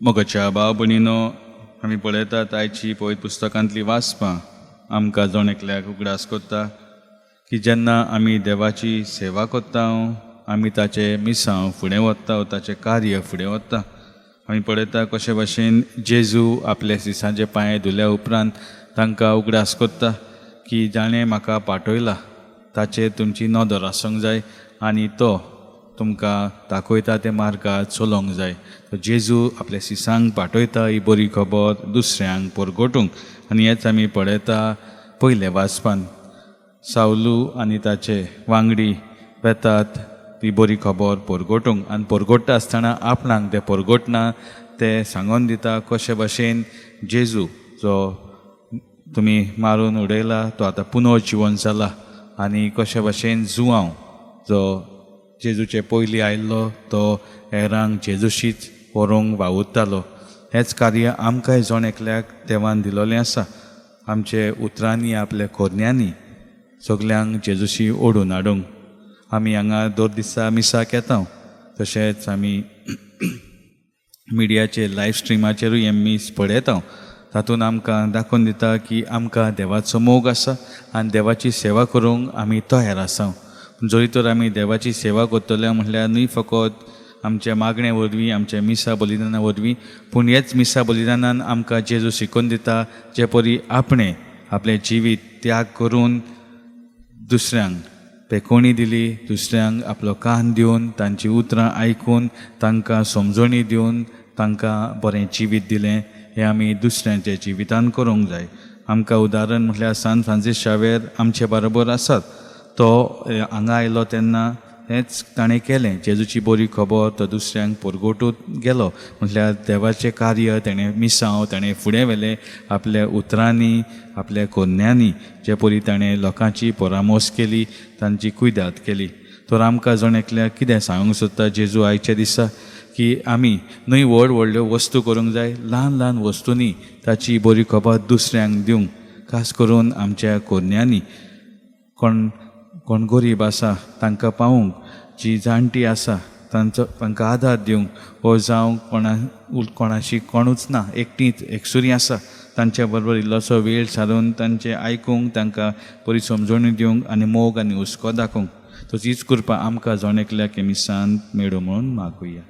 मोगाच्या भाव भयणीनो, आमी पळयतात आयची पवित्र पुस्तकांतली वाचपां आमकां जण एकल्याक उगडास करता की जेन्ना आमी देवाची सेवा करता, आमी ताचें मिसांव फुडें वता, ताचें कार्य फुडें वता. आमी पळयता कशे भाशेन जेजू आपल्या शिसांचे पांय धुल्या उपरांत तांकां उगडास करता की जाणें म्हाका पाठयला ताचेर तुमची नदर आसूंक जाय आनी तो तुमकां दाखयता ते मार्गार चलोवंक जाय. तो जेजू आपल्या शिसांक पाठयता ही बरी खबर दुसऱ्यांक परगटूंक. आनी हेच आमी पळयता पयले वाचपान, सावलू आनी ताचे वांगडी वेतात ती बरी खबर परगटूंक आनी परगट्टा आसतना आपणाक ते परगटना, ते सांगून दिता कशे भाशेन जेजू जो तुमी मारून उडयला तो आतां पुनर्जिवन जाला आनी कशे भाशेन जुवांव जो जेजूचे पयलीं आयिल्लो तो हेरांक जेजूशीच व्हरूंक वावुरतालो. हेंच कार्य आमकांय जण एकल्याक देवान दिलोलें आसा, आमचे उतरांनी आपल्या कोरण्यांनी सगल्यांक जेजूशी ओडून हाडूंक. आमी हांगा दर दिसा मिसाक येता, तशेंच आमी मिडियाचेर लायव स्ट्रिमाचेरूय हें मीस पळयता. तातूंत आमकां दाखोवन दिता की आमकां देवाचो मोग आसा आनी देवाची सेवा करूंक आमी तयार आसा. जरी तर आमी देवाची सेवा करतले म्हटल्यार न्हय फकत आमच्या मागणे वरवीं, आमच्या मिसा बलिदाना वरवीं, पूण हेच मिसा बलिदानान आमकां जेजू शिकोवन दिता जे परी आपणें आपलें जिवीत त्याग करून दुसऱ्यांक पेकोणी दिली, दुसऱ्यांक आपलो कान दिवन तांची उतरां आयकून तांकां समजणी दिवन तांकां बरें जिवीत दिलें. हें आमी दुसऱ्यांच्या जिवितान करूंक जाय. आमकां उदाहरण म्हटल्यार सान फ्रांसीस शावेर आमचे बरोबर आसात. तो हांगा आयलो तेन्ना हेंच ताणें केलें, जेजूची बरी खबर तो दुसऱ्यांक परगटून गेलो. म्हटल्यार देवाचें कार्य तेणें मिसांव ताणें फुडें व्हेलें आपल्या उतरांनी, आपल्या कोन्यांनी, जे परी ताणें लोकांची परामोस केली, तांची कुयदाद केली. तर आमकां जण एकल्याक कितें सांगूंक सोदता जेजू आयच्या दिसा की आमी न्हय व्हड व्हडल्यो वस्तू करूंक जाय, ल्हान ल्हान वस्तूंनी ताची बरी खबर दुसऱ्यांक दिवंक, खास करून आमच्या कोन्यांनी कोण कोण गरीब आसा तांकां पावूंक, जी जाणटी आसा तांचो तांकां आदार दिवंक, वो जावं कोणा कोणाशी कोणूच ना, एकटींच एकसुरी आसा तांच्या बरोबर इल्लोसो वेळ सारून तांचें आयकूंक, तांकां बरी समजणी दिवंक आनी मोग आनी हुस्को दाखोवंक. तशीच कृपा आमकां जण एकल्याक मिसान मेळूं म्हणून मागुया.